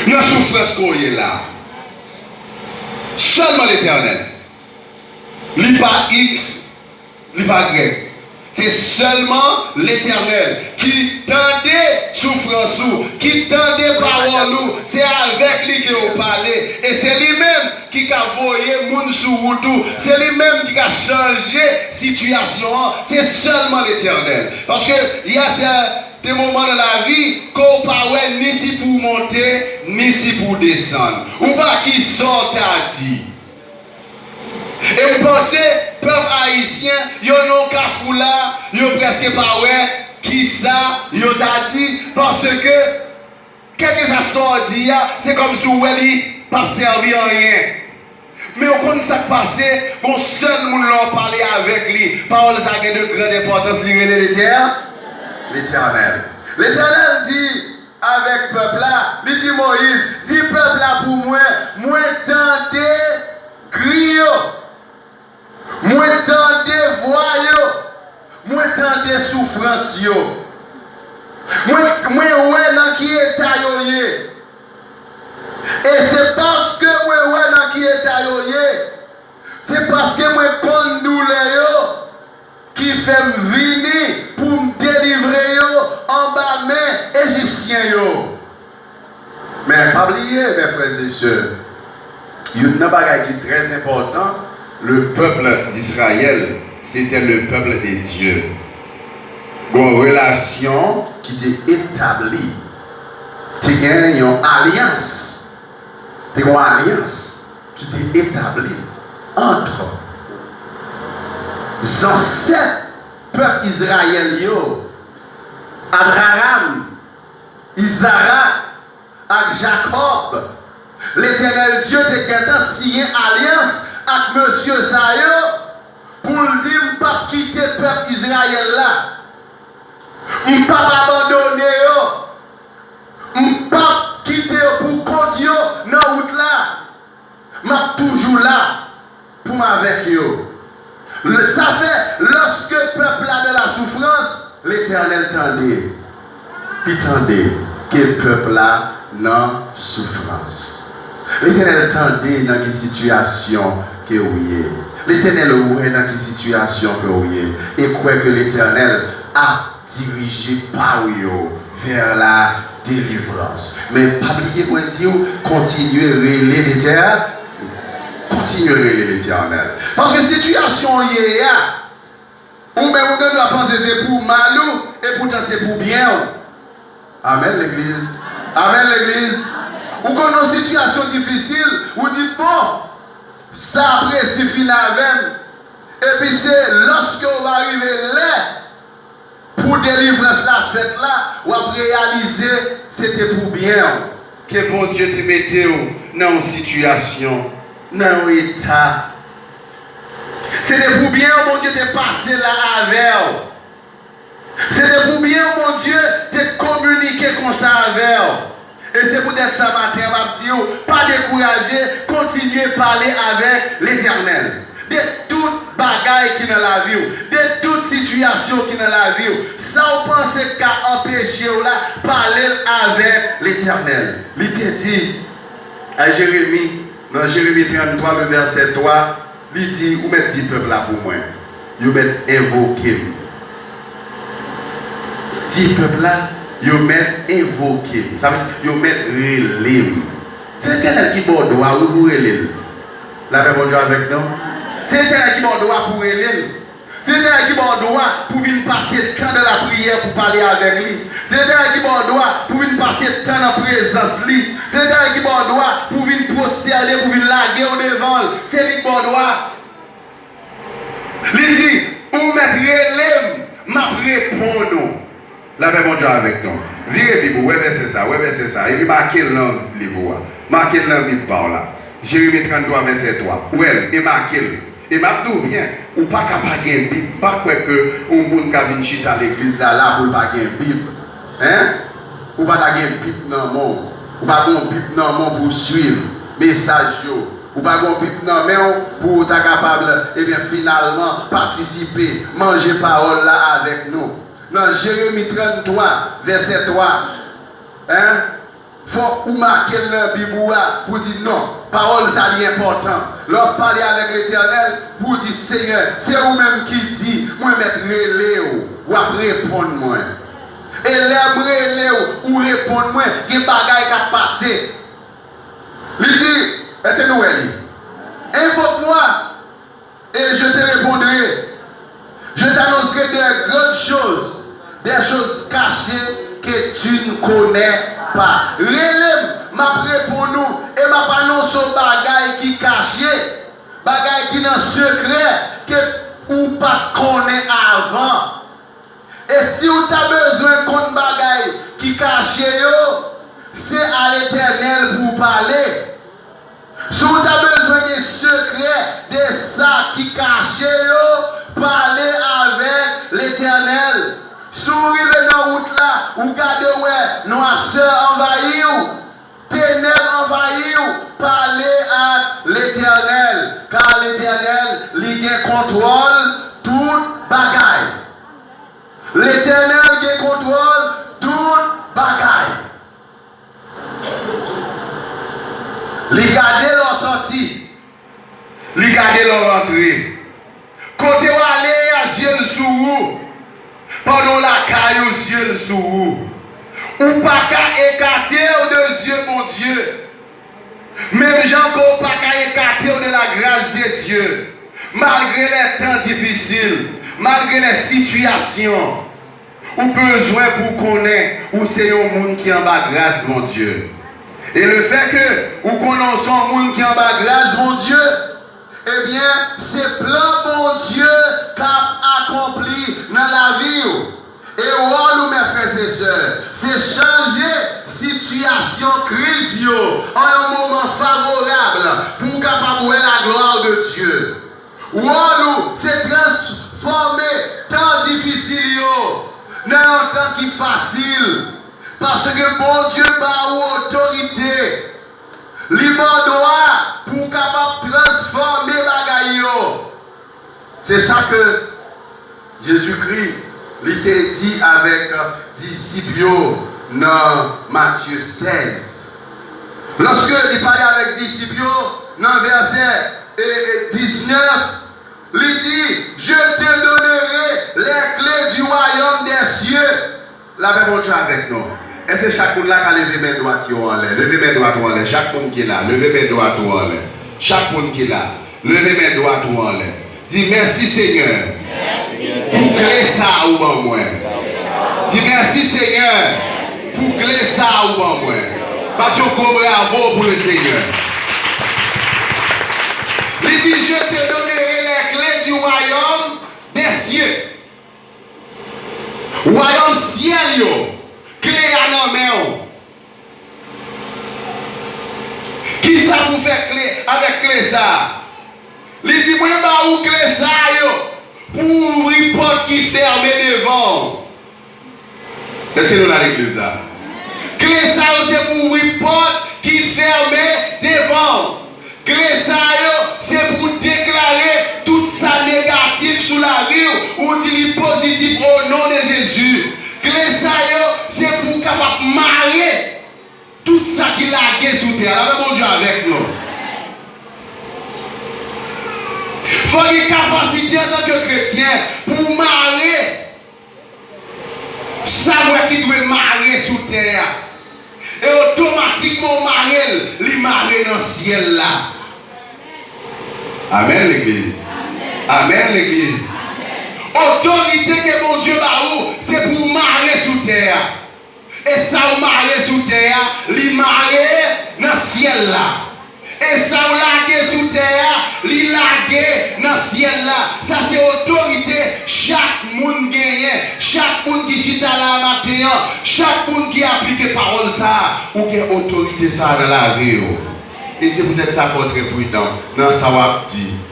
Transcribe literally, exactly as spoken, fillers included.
Nan soufrans ke w ye la, sèlman Letènèl. Li pa X, li pa Y. Se sèlman Letènèl ki tande soufrans ou, ki tande pawòl ou. Se avèk li ke w pale. E se li menm ki ka voye moun sou wout ou. Se li menm ki ka chanje sitiyasyon an. Se sèlman Letènèl. Paske y a sèten moman nan lavi ke w pa wè ni si pou w monte, ni si pou w desann. Ou pa kisa w ta di. E m panse pèp ayisyen, yo nan kafou la, yo prèske pa wè kisa yo ta di, paske kèlkeswa sa w di a, se kòmsi w wè li p ap sèvi anyen. Men w konn sa k pase, gon sèl moun lè w pale avèk li, pawòl sa gen de grand enpòtans, li rele Letè-, Letènèl. Letènèl di avèk pèp la, li di Moyiz, di pèp la pou mwen, mwen tande kri yo. Mwen tande vwa yo, mwen tande soufrans yo. Mwen, mwen wè nan ki eta yo ye. E se paske mwen wè nan ki eta yo ye, se paske mwen konn doulè yo ki fè m vini pou m delivre yo anba men Ejipsyen yo. Men pa bliye, mes frères et sœurs, youn nan bagay ki trè enpòtan, le peuple d'Israël, c'était le peuple de Dieu. Gon relasyon ki te etabli, te gen yon alyans, te gen yon alyans ki te etabli ant zansèt pèp Izrayèl yo, Abraram, Izarak ak Jakòb. Letènèl Dye te gentan siyen alyans ak mesye sa yo pou l di, "M p ap kite pèp Izrayèl la. M p ap abandone yo. M p ap kite yo pou kont yo nan wout la." M ap toujou la pou m avèk yo. Sa fè, lòske pèp la nan la soufrans, Letènèl tande. Li tande ke pèp la nan soufrans. Letènèl tande nan ki sitiyasyon ke w ye. Letènèl wè nan ki sitiyasyon ke w ye. E kwè ke Letènèl ap dirije pa w yo vers la délivrance. Men pa bliye mwen di w, kontinye rele Letè-, kontinye rele Letènèl. Paske sitiyasyon w ye a, ou menm ou gen dwa panse se pou mal ou, epoutan se pou byen w. Amèn, legliz. Amèn, legliz. Ou konn yon sitiyasyon difisil, ou di, "Bon, sa ap resi fin avè m." Epi se lòske w va rive lè pou delivrans la fèt la, w ap reyalize se te pou byen w ke Bondye te mete w nan yon sitiyasyon, nan yon eta. Se te pou byen w Bondye te pase la avè w. Se te pou byen w Bondye te kominike konsa avè w. E se poutèt sa maten an m ap di w, pa dekouraje, kontinye pale avèk Letènèl. De tout bagay ki nan lavi w, de tout sitiyasyon ki nan lavi w, sa w panse k ka anpeche w la, pale l avèk Letènèl. Li te di a Jeremi, nan Jeremi tranntwa, le vèsè twa, li di, "Ou mèt di pèp la pou mwen. Yo mèt envoke m." Di pèp la, "Yo mèt envoke m." Sa vle di, "Yo mèt rele m." Se Letènèl ki ba w dwa, wi, pou w rele l. Lapè Bondye avèk nou. Se Letènèl ki ba w dwa pou w rele l. Se Letènèl ki ba w dwa pou w vin pase tan nan lapriyè pou w pale avèk li. Se Letènèl ki ba w dwa pou w vin pase tan nan prezans li. Se Letènèl ki ba w dwa pou w vin pwostène, pou w vin lage w devan l. Se li ki ba w dwa. Li di, "Ou mèt rele m, m ap reponn ou." Lapè Bondye avèk nou. Vire Bib ou, wè vèsè sa, wè vèsè sa, epi make l nan liv ou a. Make l nan Bib pa w la. Jeremi tranntwa, vèsè twa. Wè l, e make l. E m ap di w byen, ou pa ka pa gen Bib. M pa kwè ke yon moun ka vin chita legliz la, la pou l pa gen Bib. Hein? Ou pa ta gen Bib nan men w. Ou pa gen yon Bib nan men w pou w swiv mesaj yo. Ou pa gen yon Bib nan men w pou w ta kapab, ebyen, finalman, patisipe, manje pawòl la avèk nou. Nan Jeremi tranntwa, vèsè twa, hein? Fòk ou make l nan Bib ou a pou di, "Non, pawòl sa li enpòtan." Lè w ap pale avèk Letènèl, pou w di, "Senyè, se ou menm ki di mwen mèt rele w, w ap reponn mwen. E lè m rele w, ou reponn mwen, gen bagay k ap pase." Li di, èske nou wè li? Envok mwa, et je te répondrai. Je t'annoncerai des grandes choses, des choses cachées que tu ne connais pas. Rele m, m ap reponn ou, e m ap anonse w bagay ki kache, bagay ki nan sekrè, ke ou pa t konnen avan. E si w ta bezwen konn bagay ki kache yo, se a Letènèl pou w pale. Si w ta bezwen gen sekrè de sa ki kache yo, pale avèk Letènèl. Si w rive nan wout la, ou gade w wè nwasè anvayi w, tenèb anvayi w, pale ak Letènèl, ka Letènèl, li gen kontwòl tout bagay. Letènèl gen kontwòl tout bagay. Li gade lè w sòti, li gade lè w rantre. Kote w ale a, zye l sou ou. Pandan w lakay ou, zye l sou ou. Ou pa ka ekate w de zye Bondye. Menm jan ke w pa ka ekate w de la grâce de Dieu. Malgre lè tan difisil, malgre lè sitiyasyon, ou bezwen pou w konnen ou se yon moun ki anba gras Bondye. E lefètke ou konnen w se yon moun ki anba gras Bondye, ebyen, se plan Bondye k ap akonpli nan lavi w. E wòl ou, mes frères et sœurs, se chanje sitiyasyon kriz yo an yon moman favorab pou w kapab wè la gloire de Dieu. Wòl ou, se transfòme tan difisil yo nan yon tan ki fasil. Paske Bondye ba ou otorite. Li ba w dwa pou w kapab transfòme bagay yo. Se sa ke Jezikri, li te di avèk disip yo nan Matye sèz. Lòske li pale avèk disip yo nan vèsè, e, e, diznèf, li di, "Je te donnerai les clés du royaume des cieux." Lapè Bondye avèk nou. Èske chak moun la ka leve men dwat yo anlè? Leve men dwat ou anlè. Chak moun ki la, leve men dwat ou anlè. Chak moun ki la, leve men dwat ou anlè. Di, "Mèsi, Senyè, pou kle sa ou ban mwen." Di, "Mèsi, Senyè, pou kle sa ou ban mwen." Bat yon gwo bravo pou le Senyè. Li di, "Je te donnerai les clés du royaume des cieux." Wayòm syèl yo, kle a nan men w. Kisa pou fè kle avèk kle sa a? Li di, "Mwen ba ou kle sa yo pou ouvri pòt ki fèmen devan w." Èske nou la legliz la? Kle sa yo se pou ouvri pòt ki fèmen devan w. Kle sa yo, se pou deklare tout sa negatif sou lavi w, ou di li pozitif, o non de Jezi. Kle sa yo, se pou w kapab mare tout sa ki lage sou tè a. Lapè Bondye avèk nou. Fò gen kapasite antanke kretyen pou w mare sa w wè ki dwe mare sou tè a. E otomatikman w mare l, li mare nan syèl la. Amèn, legliz. Amèn, legliz. Otorite ke Bondye ba ou, se pou w mare sou tè a. E sa w mare sou tè a, li mare nan syèl la. E sa w lage sou tè a, li lage nan syèl la. Sa se otorite chak moun genyen. Chak moun ki chita la a maten an, chak moun ki aplike pawòl sa a, ou gen otorite sa a nan lavi w. E se poutèt sa fò w trè pridan nan sa w ap di.